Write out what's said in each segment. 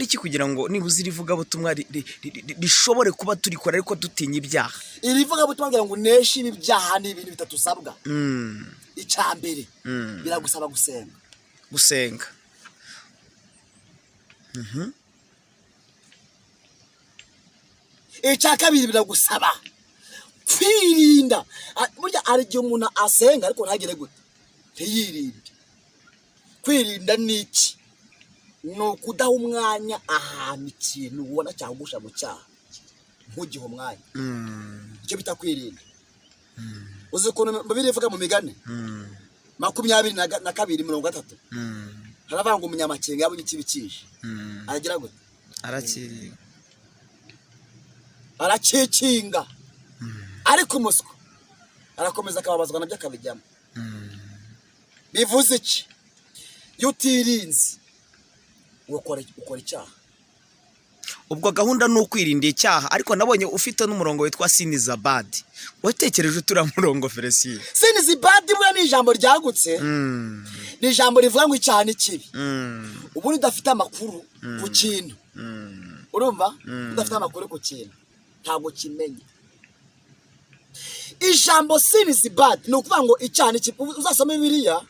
Iki kugira ngo nibuze iri vugabutumwa rishobore kuba turikora ariko dutinya ibyaha? Iri vugabutumwa kugira ngo uneshe ibi byaha ni ibintu bitatu usabwa. Icya mbere, biragusaba gusenga. Gusenga. Icya kabiri, biragusaba kwirinda. Burya hari igihe umuntu asenga ariko ntagire gute? Ntiyirinde. Kwirinda ni iki? Ni ukudaha umwanya ahantu ikintu ubona cyagusha mu cyaha, ntugihe umwanya. Icyo bita kwirinda, uzi ukuntu Bibiliya ivuga mu Migani 22, 30? Haravuga ngo umunyamakenga yabonye ikibi kije, aragira gute? Arakiri. Arakikinga, ariko umuswa arakomeza akababazwa nabyo akabijyamo. Bivuze iki? Iyo utirinze ukora icyaha. Ubwo gahunda ni ukwirinda icyaha, ariko nabonye ufite n'umurongo witwa "Sin is bad". Watekereje uturiya murongo, Felicien? "Sin is bad" buriya ni ijambo ryagutse, ni ijambo rivuga ngo icyaha ni kibi. Ubundi udafite amakuru ku kintu, urumva, udafite amakuru ku kintu ntabwo kimenya. Ijambo "sin is bad" ni ukuvuga ngo icyaha ni kibi. Uzasome Bibiliya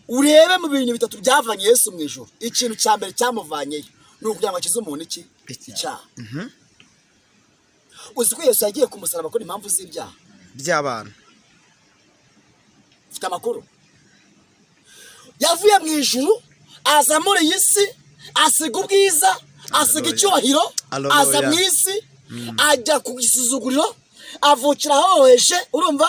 urebe mu bintu bitatu byavanye Yesu mu ijuru, ikintu cya mbere cyamuvanyeyo ni ukugira ngo akize umuntu iki? Icyaha. Uzi ko Yesu yagiye ku musaraba kubera impamvu z'ibyaha by'abantu? Ufite amakuru? Yavuye mu ijuru aza muri iyi si, asiga ubwiza, asiga icyubahiro, Hallelujah. aza mu isi, ajya ku gisuzuguriro, avukira ahoroheje, urumva,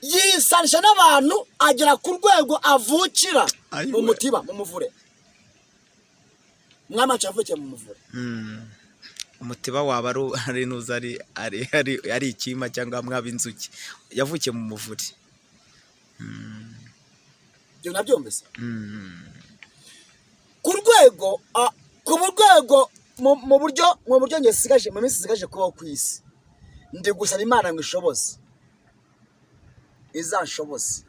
yisanisha n'abantu, agera ku rwego avukira Ayiwe. mu mutiba, mu muvure. Umwami wacu yavukiye mu muvure. Umutiba waba ari nuza ari ikima cyangwa mwaba inzuki. Yavukiye mu muvure. Ibyo nabyumvise ku rwego ku rwego mu buryo njye sigaje mu minsi sigaje kubaho ku isi, ndi gusaba Imana ngo ishoboze, izanshoboze.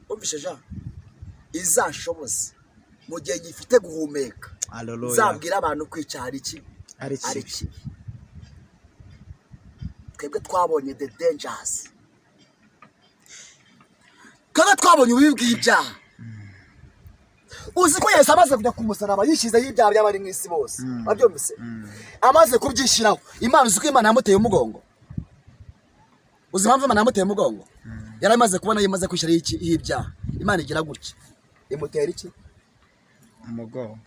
Wumvishe jean? Izanshoboze mu gihe gifite guhumeka, Hallelujah. nzabwira abantu kwica hari iki? Ari ari kibi. Kibi. Twebwe twabonye the dangers, twebwe twabonye ububi bw'ibyaha. Uzi ko Yesu amaze kujya ku musaraba yishyizeho ibyaha by'abari mu isi bose? Wabyumvise? Amaze kubyishyiraho, Imana, uzi ko Imana yamuteye umugongo? Uzi impamvu Imana yamuteye umugongo? Yari amaze kubona yimaze kwishyiraho iki? Ibyaha. Imana igira gutya imutera iki? Umugongo.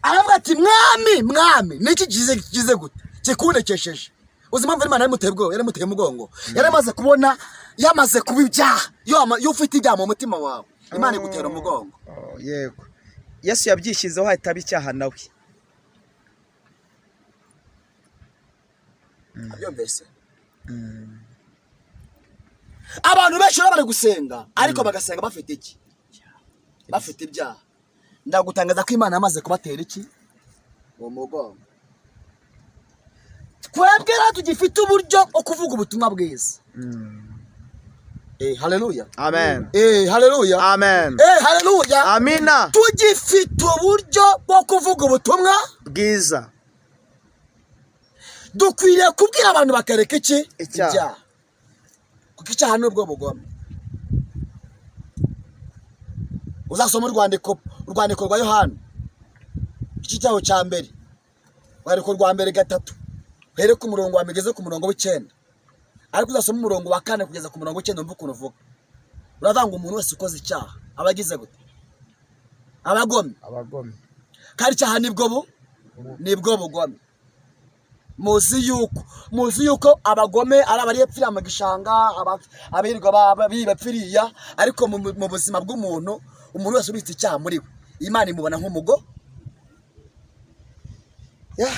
Aravuga ati: "Mwami, Mwami, niki kigize gute kikundekesheje?" Uzi impamvu Imana yarimuteye ubwoba, yarimuteye umugongo? Yari amaze kubona yamaze kuba ibyaha. Iyo ufite ibyaha mu mutima wawe, Imana igutera umugongo. Oh, yego, Yesu yabyishyizeho ahita aba icyaha nawe. Abyumvise? Abantu benshi baba bari gusenga ariko bagasenga bafite iki? Bafite ibyaha. Ndagutangaza ko Imana yamaze kubatera iki? Uwo mugongo. Twebwe rero tugifite uburyo bwo kuvuga ubutumwa bwiza. Haleluya! Amen. Haleluya! Amen. Haleluya! Amina. Tugifite uburyo bwo kuvuga ubutumwa bwiza, dukwiriye kubwira abantu bakareka iki? Icyaha. Ibyaha, kuko icyaha ni ubwo bugome. Uzasoma urwandiko rwa Yohana, iki cyaho cya mbere, urwandiko rwa mbere 3, uhere ku murongo wa mbere ugeze ku murongo w'9, ariko uzasoma umurongo wa 4 kugeza ku murongo w'9, wumve ukuntu uvuga. Uravuga ngo umuntu wese ukoze icyaha aba agize gute? Abagome. Abagome. Kandi icyaha nibwo bugome. Muzi yuko abagome ari abari hepfiriya mu gishanga, abirirwa biba pfiriya, ariko mu buzima bw'umuntu, umuntu wese ubitse icyaha muri we, Imana imubona nk'umugo. Ya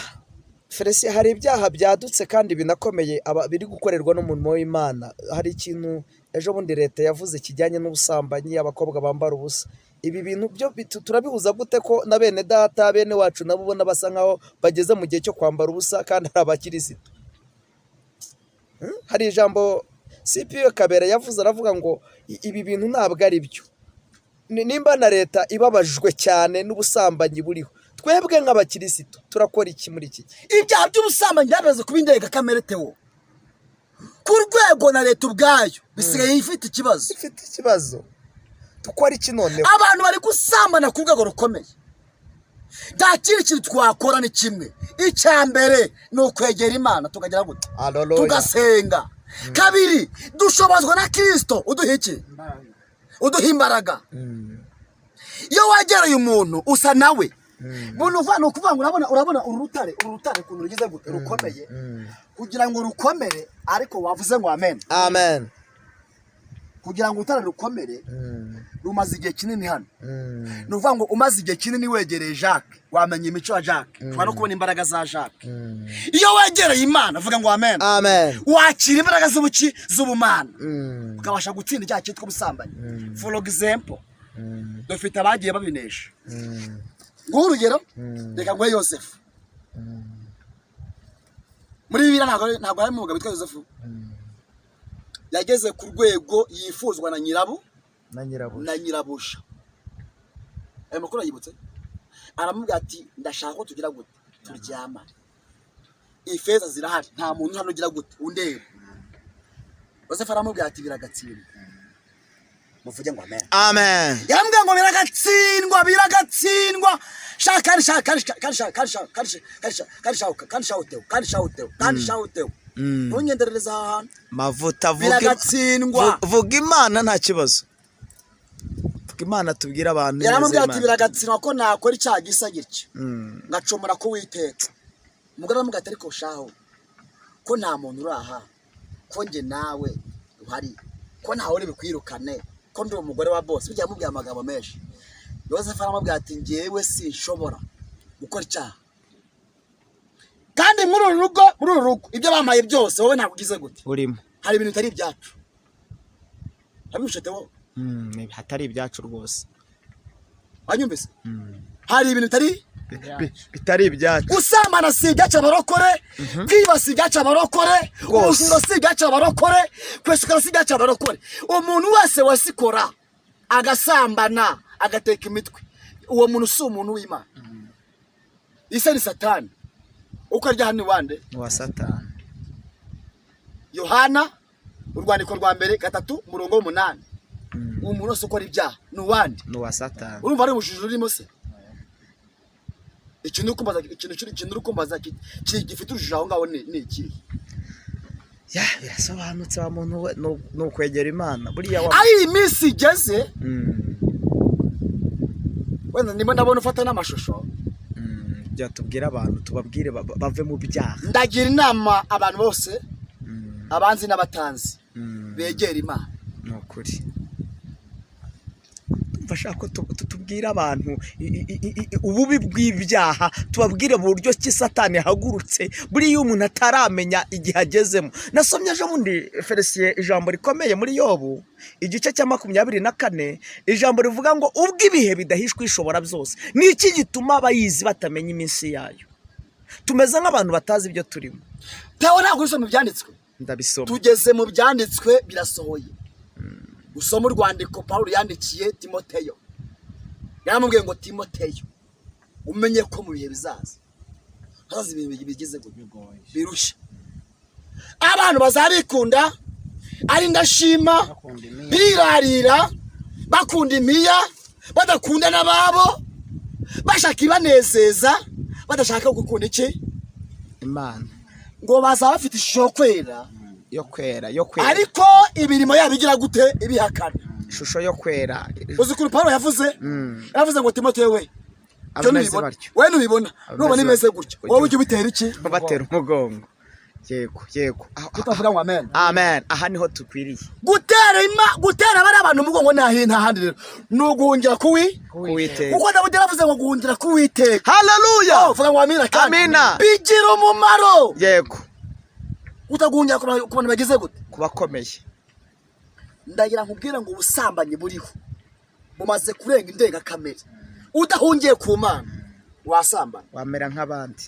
Felicien, hari ibyaha byadutse kandi binakomeye biri gukorerwa n'umurimo w'Imana. Hari ikintu ejo bundi leta yavuze kijyanye n'ubusambanyi, abakobwa bambara ubusa. Ibi bintu byo turabihuza gute ko na bene data, bene wacu nabo ubona basa nkaho bageze mu gihe cyo kwambara ubusa kandi ari abakirisitu? Hari ijambo CPU Kabera yavuze, aravuga ngo ibi bintu ntabwo ari byo. Nimba na leta ibabajwe cyane n'ubusambanyi buriho, twebwe nk'abakirisitu turakora iki muri iki gihe? Ibyaha by'ubusambanyi byamaze kuba indengakamere, Tewo, ku rwego na leta ubwayo bisigaye ifite ikibazo. Ifite ikibazo. Dukora iki noneho? Abantu bari gusambana ku rwego rukomeye. Nta kindi kintu twakora, ni kimwe. Icya mbere ni ukwegera Imana, tukagira gute? Hallelujah. Tugasenga. Kabiri, dushobozwa na Kirisito uduha iki? Uduha imbaraga. Iyo wegereye umuntu usa nawe. Umuntu uva, ni ukuvuga ngo urabona uru rutare ukuntu rugize gute? Rukomeye. Kugira ngo rukomere, ariko wavuze ngo amen? Amen. Kugira ngo urutare rukomere, rumaze igihe kinini hano. Ni ukuvuga ngo umaze igihe kinini wegereye Jacques, wamenya imico ya Jacques, ushobora no kubona imbaraga za Jacques. Iyo wegereye Imana, avuga ngo amen? Amen. Wakira imbaraga z'ubuki? Z'ubumana, ukabasha gutsinda icyaha cyitwa ubusambanyi. For example, dufite abagiye babinesha. Nguhe urugero, reka nguhe Yosefu. Muri Bibiliya ntabwo harimo umugabo witwa Yosefu yageze ku rwego yifuzwa na nyirabu Na nyirabuja. Na nyirabuja. Ayo makuru ayibutse, aramubwira ati: "Ndashaka ko tugira gute? Turyama. Ifeza zirahari, nta muntu hano ugira gute? Undeba." Yosefu aramubwira ati: "Biragatsindwa." Muvuge ngo amen. Amen. Yarambwira ngo: "Biragatsindwa, biragatsindwa." Shaka kandi, shaka kandi, kandi, shaka kandi, shaka kandi, kandi, shaka kandi, shaka kandi, shawuteho kandi, shawuteho kandi, shawuteho. Ntungenderereze aha hantu. Mavuta, vuga. Biragatsindwa. Vuga Imana, nta kibazo, vuga Imana, tubwire abantu ineza Yaramubwira ati: y'Imana. "Biragatsindwa ko nakora icyaha gisa gitya, ngacumura ku Witeka." Umugore aramubwira ati: "Ariko shaho, ko nta muntu uri aha, ko njye nawe uhari, ko ntawe uri bukwirukane, ko ndi umugore wa bose?" Burya yamubwiye amagambo menshi. Yosefu aramubwira ati: "Njyewe sinshobora gukora icyaha, kandi muri uru rugo ibyo bampaye byose, wowe ntabwo ugize gute?" Urimo. Hari ibintu bitari ibyacu, wabibishe, Tewo? Hatari ibyacu rwose. Wanyumvise? Hari ibintu bitari Bitari ibyacu. Gusambana si ibyacu abarokore, kwiba si ibyacu abarokore, Rwose. ubujura si ibyacu abarokore, kwesukara si ibyacu abarokore. Umuntu wese wasikora, agasambana, agateka imitwe, uwo muntu si umuntu w'Imana, ise ni Satani. Uko arya hano iwande Ni uwa Satani. Yohana, urwandiko rwa mbere 3, umurongo w'8. Uwo muntu wese ukora ibyaha ni uwande? Ni uwa Satani. Urumva ari ubujiji urimo se? Ikintu uri kumbaza, ikintu uri kumbaza gifite urujijo aho ngaho ni ikihe? Ya, birasobanutse wa muntu we, ni ukwegera Imana buriya wa Aho iyi minsi igeze, wenda ndimo ndabona ufata n'amashusho. Byatubwira abantu, tubabwire bave mu byaha. Ndagira inama abantu bose, abanzi n'abatanzi, begera Imana. Ni ukuri, ndumva ashaka ko tubwira abantu ububi bw'ibyaha, tubabwire buryo ki Satani yahagurutse. Buriya iyo umuntu ataramenya igihe agezemo. Nasomye ejo bundi, Felicien, ijambo rikomeye muri Yobu igice cya 24, ijambo rivuga ngo: "Ubwo ibihe bidahishwa Ishobora byose, ni iki gituma abayizi batamenya iminsi yayo?" Tumeze nk'abantu batazi ibyo turimo. Tewo, ntabwo usoma ibyanditswe? Ndabisoma. Tugeze mu byanditswe birasohoye. Usoma urwandiko Pawulo yandikiye Timoteyo, yaramubwiye ngo: "Timoteyo, umenye ko mu bihe bizaza hazaza ibintu bigize gutya birushya. Abantu bazabikunda, ari ndashima, birarira, bakunda impiya, badakunda n'ababo, bashaka ibanezeza, badashaka gukunda iki?" Imana. Ngo bazaba bafite ishusho yo kwera, Yo kwera, yo kwera. ariko imirimo yabo igira gute? Ibihakana. Ishusho yo kwera. Uzi ukuntu Pawulo yavuze? Yavuze ngo: "Timoteyo we, icyo Abameze nubibona, batyo. we nubibona, nubona imeze gutya, wowe ujye ubitera iki?" Batera umugongo. Yego, yego. Tutavuga ngo amen? Amen. Aha niho dukwiriye. Gutera bariya abantu umugongo nta handi rero, ni uguhungira kuwi Kuwiteka. Kuko Dawidi yaravuze ngo guhungira kuwiteka. Haleluya. Oh, vuga ngo amina kandi. Amina. Bigira umumaro. Yego. Utaguhungira ku bantu bagize gute? Kubakomeye. Ndagira nkubwire ngo ubusambanyi buriho bumaze kurenga indengakamere. Udahungiye ku Mana, wasambana. Wamera nk'abandi.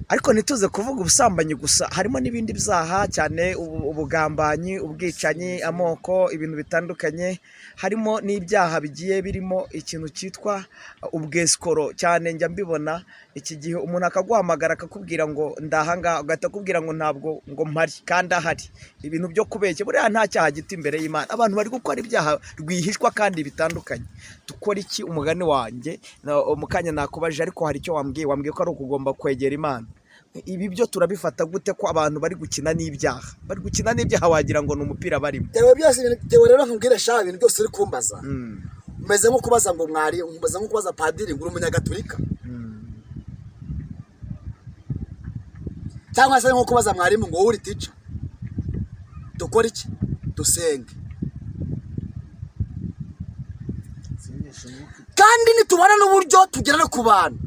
Ariko ntituze kuvuga ubusambanyi gusa, harimo n'ibindi byaha cyane, ubugambanyi, ubwicanyi, amoko, ibintu bitandukanye. Harimo n'ibyaha bigiye birimo ikintu cyitwa ubwesikoro cyane. Njya mbibona iki gihe, umuntu akaguhamagara akakubwira ngo ndahangaha, ugahita akubwira ngo ntabwo ngo mpari kandi ahari. Ibintu byo kubeshya, buriya nta cyaha gito imbere y'Imana. Abantu bari gukora ibyaha rwihishwa kandi bitandukanye. Dukora iki? Umugani wanjye mu kanya nakubaje, ariko hari icyo wambwiye, wambwiye ko ari ukugomba kwegera Imana. Ibi byo turabifata gute, ko abantu bari gukina n'ibyaha, bari gukina n'ibyaha wagira ngo ni umupira barimo? Tewe byose tewe rero nkubwire sha, ibintu byose uri kumbaza umeze nko kubaza ngo mwari, umeze nko kubaza padiri ngo uri umunyagatulika, cyangwa se nko kubaza mwarimu ngo wowe uri tica. Dukora iki? Dusenge. Kandi nitubona n'uburyo tugera no ku bantu,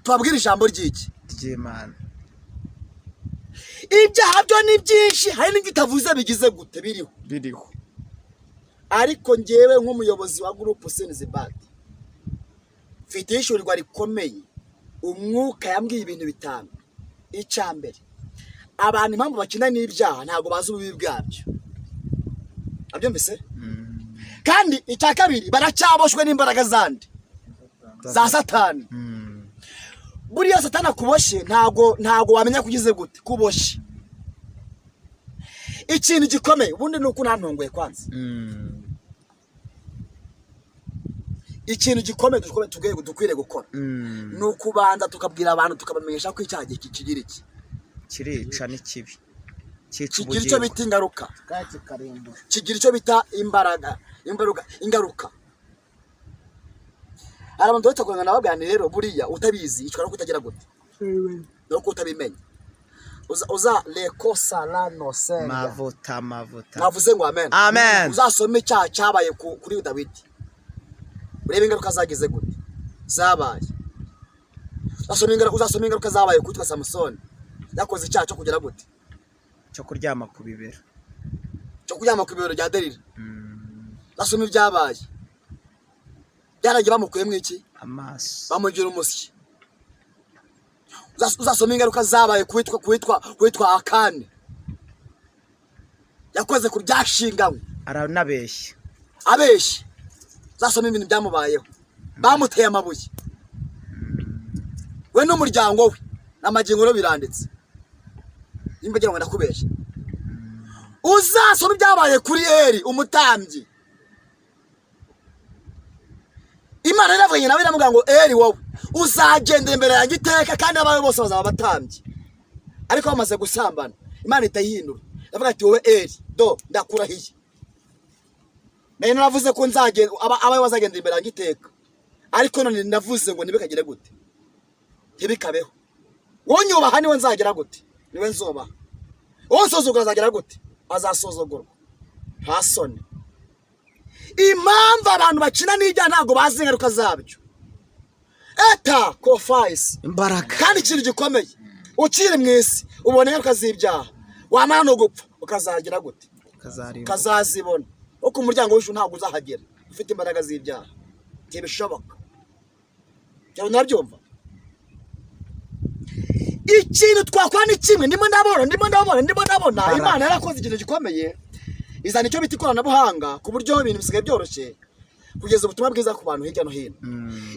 tubabwire ijambo ry'iki? Ry'Imana. Ibyaha byo ni byinshi, hari n'ibyo utavuze bigize gute? Biriho. Biriho. Ariko ngewe nk'umuyobozi wa groupe Senizibadi mfite ihishurirwa rikomeye. Umwuka yambwiye ibintu bitanu. Icya mbere, abantu impamvu bakina n'ibyaha ntabwo bazi ububi bwabyo, abyumvise? Kandi icya kabiri, baracyaboshwe n'imbaraga zandi za Satani. Buriya Satani akuboshye, ntabwo wamenya kugize gute kuboshye. Ikintu gikomeye ubundi ni uko unantunguye kwanza. Ikintu gikomeye dukwiriye gukora ni ukubanza tukabwira abantu, tukabamenyesha ko icyaha kigira iki? Kirica, ni kibi, cyica Kigira icyo ubugingo. bita ingaruka. Kandi kikarimbura. Kigira icyo bita imbaraga, imbaraga, ingaruka. Hari abantu bahita kuganira nababwira nti rero buriya utabizi icwa no kutagira gute no kutabimenya. Uza leko salano senga. Mavuta, mavuta. Mwavuze ngo amen? Amen. Uzasome icyaha cyabaye kuri Dawidi, urebe ingaruka zagize gute zabaye. Uzasome ingaruka zabaye kuri Samusoni, yakoze icyaha cyo kugira gute? Cyo kuryama ku bibero. Cyo kuryama ku bibero bya Delila. Uzasome ibyabaye, byaragiye bamukuyemo iki? Amaso. Bamugira umusyi. Uzasome ingaruka zabaye kuwitwa Akani, yakoze ku byashinganywe. Aranabeshya. Abeshya. Uzasome ibintu byamubayeho, bamuteye amabuye we n'umuryango we n'amagingo rero biranditse, nimba ngira ngo ndakubeshya. Uzasome ibyabaye kuri Eri umutambyi. Imana yaravuganye nawe iramubwira ngo Eri, wowe uzagendera imbere yanjye iteka kandi abawe bose bazaba abatambyi. Ariko bamaze gusambana, Imana ihita ihindura, iravuga ati wowe Eri, do ndakurahiye, nari naravuze ko nzagenda abawe bazagenda imbere yanjye iteka, ariko none ndavuze ngo ntibikagire gute? Ntibikabeho. Wowe nyubaha niwe nzagera gute? Niwe nzubaha. Wowe nsuzugura azagera gute? Azasuzugurwa, nta soni. Impamvu abantu bakina n'ibyaha, ntabwo bazi ingaruka zabyo. Eta kofayisi. Imbaraga. Kandi ikintu gikomeye, ukiri mu isi ubona ingaruka z'ibyaha, wamara no gupfa ukazagira gute? Kazarimba. Ukazazibona. Kuko umuryango w'ijuru ntabwo uzahagera ufite imbaraga z'ibyaha, ntibishoboka. Cyane nabyumva. Ikintu twakora ni kimwe. Ndimo ndabona, ndimo ndabona, ndimo ndabona. Imbaraga. Imana yarakoze ikintu gikomeye, izana icyo bita ikoranabuhanga, ku buryo ibintu bisigaye byoroshye kugeza ubutumwa bwiza ku bantu hirya no hino.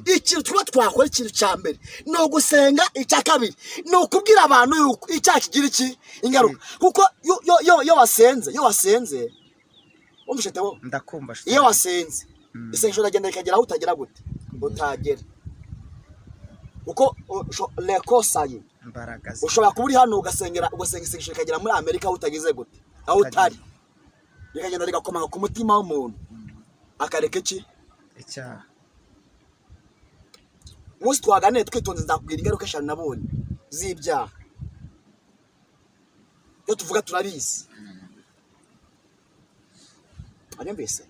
Ikintu tuba twakora, ikintu cya mbere ni ugusenga, icya kabiri ni ukubwira abantu yuko icyaha kigira iki? Ingaruka. Kuko iyo wasenze, wumvishe Theo? Ndakumva. Iyo wasenze, isengesho riragenda rikagera aho utagera gute? Utagera. Kuko lekosaye. Imbaraga Ushobora kuba uri hano ugasengera, ugasenga isengesho rikagera muri Amerika aho utagize gute? Aho utari, rikagenda rigakomanga ku mutima w'umuntu akareka iki? Icyaha. Umunsi twaganiriye twitonze nzakubwira ingaruka eshanu nabonye z'ibyaha. Iyo tuvuga turabizi. Anyumvise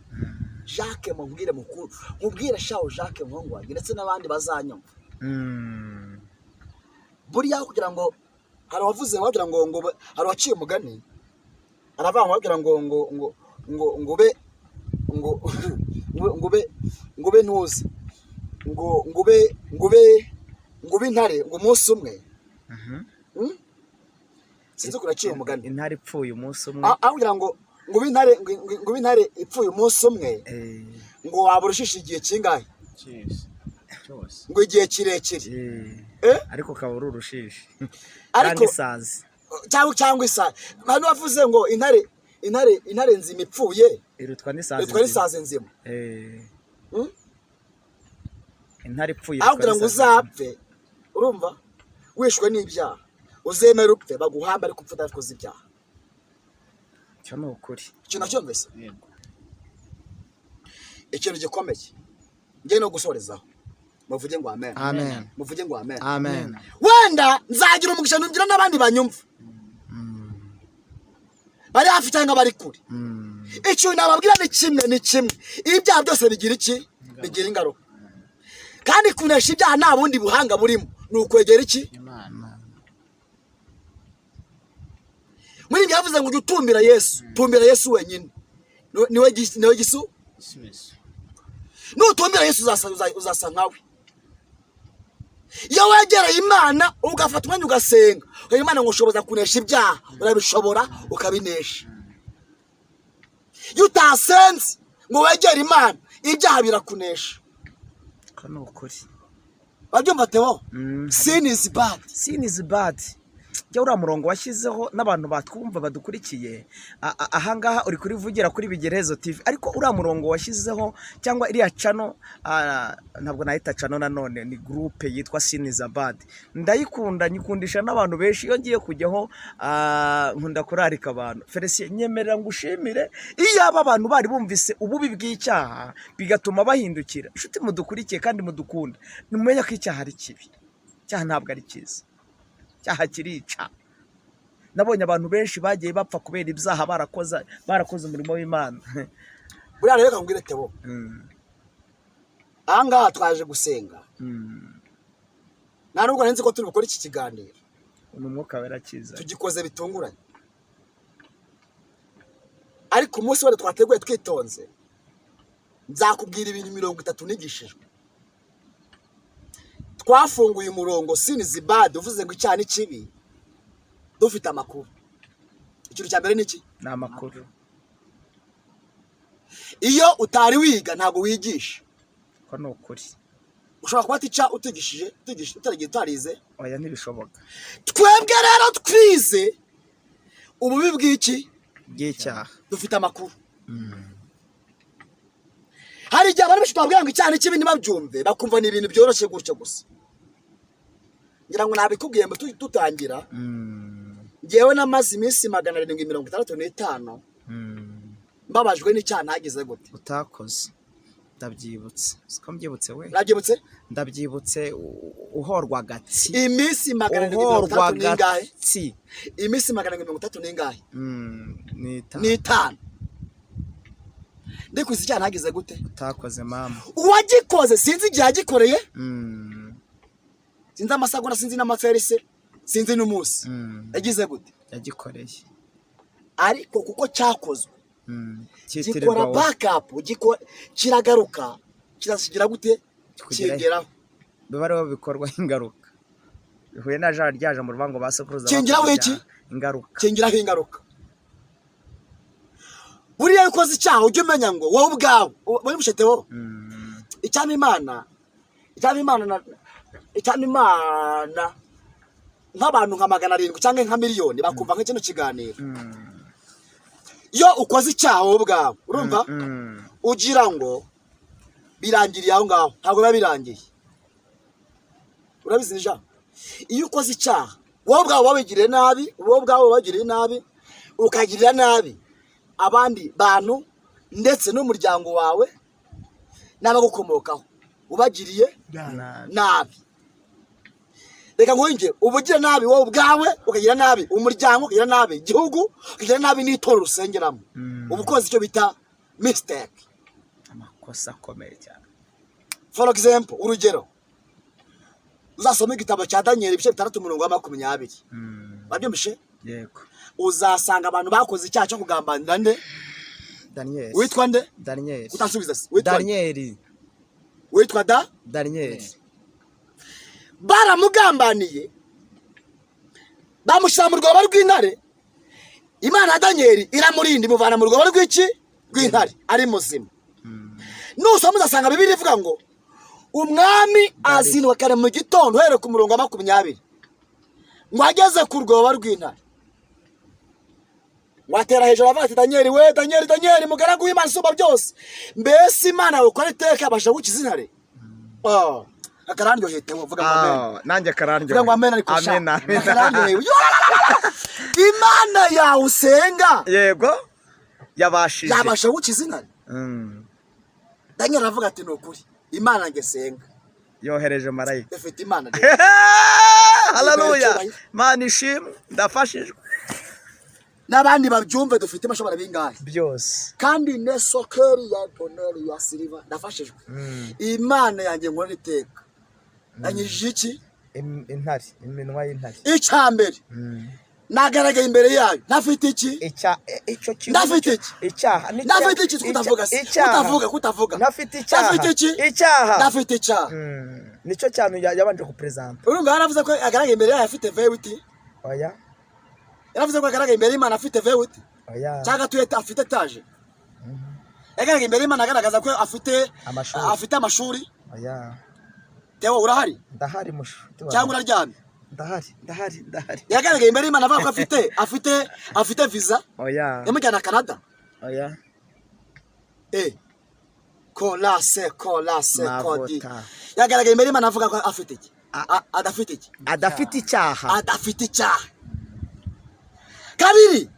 Jacques, mubwire mukuru, mubwire shawo Jacques muhungu wanjye, ndetse n'abandi bazanyumva. Buriya kugira ngo hari uwavuze wagira ngo hari uwaciye umugani aravuga ngo wagira ngo ube ngo ube ntuzi ngo ube intare ngo umunsi umwe. Sinzi ukuntu yaciye umugani. Intare ipfuye umunsi umwe. Aho kugira ngo ube intare, ngo ube intare ipfuye umunsi umwe, ngo waba urushisha igihe kingahe? Cyose cyose. Ngo igihe kirekire. Eh? Ariko ukaba uri urushishi. Ariko cyangwa isazi. Cyangwa isa hano wavuze ngo intare nzima ipfuye irutwa n'isazi irutwa nzima. N'isazi nzima. Intare ipfuye Aho irutwa kugira ngo n'isazi nzima. uzapfe, urumva, wishwe n'ibyaha, uzemere upfe baguhamba, ariko upfa udakoze ibyaha. Icyo ni ukuri. Ikintu nacyo mbese Yego. Ikintu gikomeye ngiye no gusorezaho, muvuge ngo amen. Amen. Muvuge ngo amen. Amen. Wenda nzagira umugisha nungira n'abandi banyumva bari hafi cyangwa bari kure. Ikintu nababwira ni kimwe, ni kimwe: ibyaha byose bigira iki? Bigira ingaruka. Kandi kunesha ibyaha nta bundi buhanga burimo, ni ukwegera iki? Imana. Muri ibyo yavuze ngo ujye utumbira Yesu, tumbira Yesu wenyine. Niwe gisu Igisubizo. Nutumbira Yesu uzasa nkawe. Iyo wegereye Imana, ugafata umwanya ugasenga, ukagira Imana ngo ushoboza kunesha ibyaha, urabishobora ukabinesha. Iyo utasenze ngo wegere Imana, ibyaha birakunesha. Ko ni ukuri. Babyumva, Teo? Sin is bad. Sin is bad. Jya uriya murongo washyizeho n'abantu batwumva badukurikiye, ahangaha uri kurivugira kuri Bigerezo TV, ariko uriya murongo washyizeho cyangwa iriya channel, ntabwo nahita channel nanone, ni groupe yitwa Sin is bad. Ndayikunda, nyikundisha n'abantu benshi. Iyo ngiye kujyaho, nkunda kurarika abantu. Felicien, nyemerera ngushimire. Iyaba abantu bari bumvise ububi bw'icyaha bigatuma bahindukira. Inshuti mudukurikiye kandi mudukunda, nimumenye ko icyaha ari kibi. Icyaha ntabwo ari cyiza, icyaha kirica. Nabonye abantu benshi bagiye bapfa kubera ibyaha, barakoze umurimo w'Imana. Buriya rero reka nkubwire, Teo, ahangaha twaje gusenga. Nta nubwo nari nzi ko turi bukore iki kiganiro. Ni Umwuka Wera cyiza. Tugikoze bitunguranye, ariko umunsi wose twateguye twitonze, nzakubwira ibintu 30 nigishijwe. Twafunguye umurongo sin is bad, uvuze ngo icyaha ni kibi, dufite amakuru. Ikintu cya mbere ni iki? Ni amakuru. Iyo utari wiga ntabwo wigisha. Ko ni ukuri. Ushobora kuba tica utigishije, utigishije utaragiye, utarize? Oya, ntibishoboka. Twebwe rero twize ububi bw'iki? Bw'icyaha. Dufite amakuru. Hari igihe abantu benshi twabwira ngo icyaha ni kibi ntibabyumve, bakumva ni ibintu byoroshye gutyo gusa. Ngira ngo nabikubwiye ngo tutangira. Ngewe namaze iminsi 765 mbabajwe n'icyaha ntagize gute? Utakoze. Ndabyibutse, siko mbyibutse we? Nabyibutse. Ndabyibutse, uhorwa agatsi. Iminsi 760 Uhorwa n'ingahe? agatsi. Iminsi 760 n'ingahe? Ni itanu. Ni itanu ndikuze icyaha ntagize gute? Utakoze, mama. Uwagikoze sinzi igihe yagikoreye, sinzi amasegonda, sinzi n'amaserise, sinzi n'umunsi yagize gute? Yagikoreye. Ariko kuko cyakozwe, Cyitirirwa gikora wowe. backup, kiragaruka, kirakigira gute? Kikugeraho. Kingeraho. Biba ariho bikorwaho ingaruka, bihuye na rya jambo rivuga ngo ba sokuruza Kingeraho bakoze iki? ibyaha. Ingaruka. Kingiraho ingaruka. Buriya iyo ukoze icyaha, ujye umenya ngo wowe ubwawe muri mushetewo. Icyampa Imana nk'abantu nka 700 cyangwa nka miliyoni bakumva nka kino kiganiro. Iyo ukoze icyaha wowe ubwawe, urumva, ugira ngo birangiriye aho ngaho, ntabwo biba birangiye. Urabizi nija, iyo ukoze icyaha wowe ubwawe wabigiriye nabi, wowe ubwawe wabigiriye nabi, ukagirira nabi abandi bantu ndetse n'umuryango wawe n'abagukomokaho, ubagiriye Nabi. nabi. Reka nguhinge: uba ugira nabi wowe ubwawe, ukagira nabi umuryango, ukagira nabi igihugu, ukagira nabi n'itorero usengeramo. Uba ukoze icyo bita mistake. Amakosa akomeye cyane. For example, urugero, uzasome igitabo cya Daniyeli ibice 6 umurongo wa 20. Wabyumvishe? Yego. Uzasanga abantu bakoze icyaha cyo kugambanira nde? Daniyeli. Witwa nde? Daniyeli. Utansubiza se, witwa nde? Daniyeli. Witwa da Daniyeli. Baramugambaniye, bamushyira mu rwobo rw'intare. Imana ya Daniyeli iramurinda, imuvana mu rwobo rw'iki? Rw'intare, ari muzima. Nusoma uzasanga Bibiliya ivuga ngo umwami azinduka kare mu gitondo, uhereye ku murongo wa 20, ngo ageze ku rwobo rw'intare, ngo atera hejuru avuga ati: "Daniyeli we, Daniyeli, Daniyeli, mugaragu w'Imana isumba byose, mbese Imana yawe ukora iteka yabasha gukiza intare?" Oh, akarandyoheye Tewo, vuga ngo amen. Ah, nanjye Vuga ngo amen, ariko sha. Amen, amen. Akarandyoheye. Imana yawe usenga Yego, yabashije. yabasha gukiza intare. Daniel aravuga ati: "Ni ukuri Imana nge senga Yohereje marayika. ifite Imana rero." Haleluya! Icyubahiro. Mana ishimwe, ndafashijwe. N'abandi babyumve, dufite amashobora bingahe? Byose. Kandi nesokeri ya boneri ya siliva, ndafashijwe. Imana yanjye nkorera iteka yanyijije iki? Intare, iminwa y'intare. Icya mbere, nagaragaye imbere yayo ntafite iki? Icyo kintu. Ndafite iki? Icyaha. Ndafite iki? Kutavuga se? Icyaha. Kutavuga, kutavuga. Ntafite icyaha. Ndafite iki? Icyaha. Ndafite icyaha. Nicyo cyane yabanje kuperezanta. Urumva yaravuze ko agaragaye imbere yayo afite vewiti? Oya. Yaravuze ko agaragaye imbere y'Imana afite vewiti? Oya. Cyangwa atuye afite etaje? Yagaragaye imbere y'Imana agaragaza ko afite Amashuri. afite amashuri? Oya. Tewo, urahari? Ndahari, mushuti wawe. Cyangwa uraryamye? Ndahari, ndahari, ndahari. Yagaragaye imbere y'Imana avuga ko afite visa Oya. yamujyana Canada? Oya. Kolase kolase kodi. Mavota. Yagaragaye imbere y'Imana avuga ko afite iki? Adafite iki? Adafite icyaha. Adafite icyaha. Kabiri,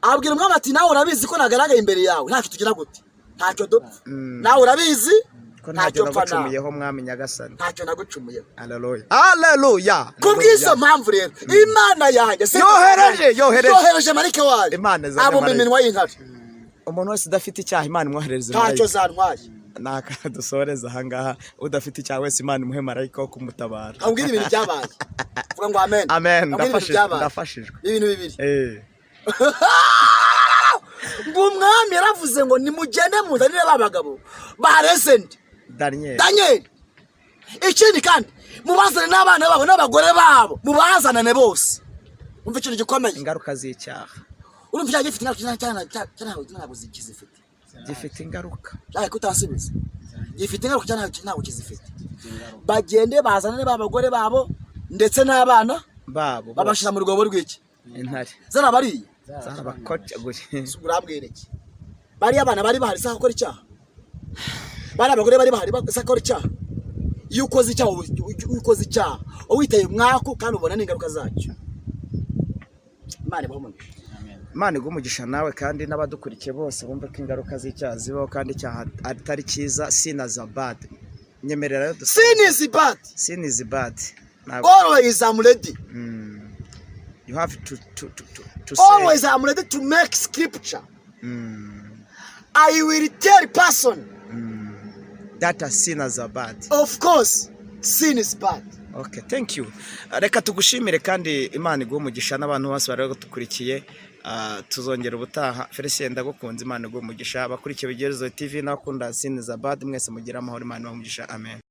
abwira umwami ati: "Nawe urabizi ko nagaragaye imbere yawe ntacyo tugira gute, ntacyo dupfa. Nawe urabizi Ko ntacyo ntacyo mpfa nawe." nagucumuyeho, mwami nyagasani. Ntacyo nagucumuyeho. Haleluya, haleluya! Ku bw'izo mpamvu rero, Imana yanjye Yohereje, yohereje. Yohereje marayika wayo, Imana izanye abumba marayika. iminwa y'intare. Umuntu wese udafite icyaha, Imana imwoherereza Ntacyo marayika. zantwaye. Naka dusoreza ahangaha, udafite icyaha wese Imana imuhe marayika wo kumutabara. Ambwira ibintu byabaye, vuga ngo amen. Amen. Ambwira ibintu Ndafashijwe. byabaye. Ndafashijwe. Ibintu bibiri. Eh. Ngo umwami yaravuze ngo: "Nimugende muzanire ba bagabo bareze nde?" Daniel. Daniel. Ikindi kandi mubazane n'abana babo n'abagore babo, mubazanane bose. Umva ikintu gikomeye. Ingaruka z'icyaha. Urumva icyaha gifite ingaruka cyangwa ntabwo kizifite? Gifite ingaruka. Ariko utasubiza, gifite ingaruka cyangwa ntabwo kizifite? Bagende bazanane ba bagore babo ndetse n'abana babo bose. Babashyira mu rwobo rw'iki? Intare. Zarabariye. Zarabakocaguye. Urambwira iki? Bariya abana bari bahari se gukora icyaha? Bariya abagore bari bahari se gukora icyaha? Iyo ukoze icyaha, iyo ukoze icyaha uba witeye umwaku kandi ubona n'ingaruka zacyo. Imana ibahe umugisha. Imana iguhe umugisha nawe, kandi n'abadukurikiye bose bumve ko ingaruka z'icyaha zibaho, kandi icyaha atari cyiza. Sin is bad. Nyemerera rero Sin is bad. Sin is bad. Ntabwo Always I'm ready. You have to say Always I'm ready to make scripture. I will tell person that a sin is bad. Of course sin is bad. Okay, thank you. Reka tugushimire kandi Imana iguhe umugisha n'abantu bose bari badukurikiye. Ah, tuzongera ubutaha. Felicien, ndagukunze, Imana iguhe umugisha. Abakurikiye Bigerezo TV n'abakunda Sin is bad mwese, mugire amahoro, Imana ibahe umugisha. Amen.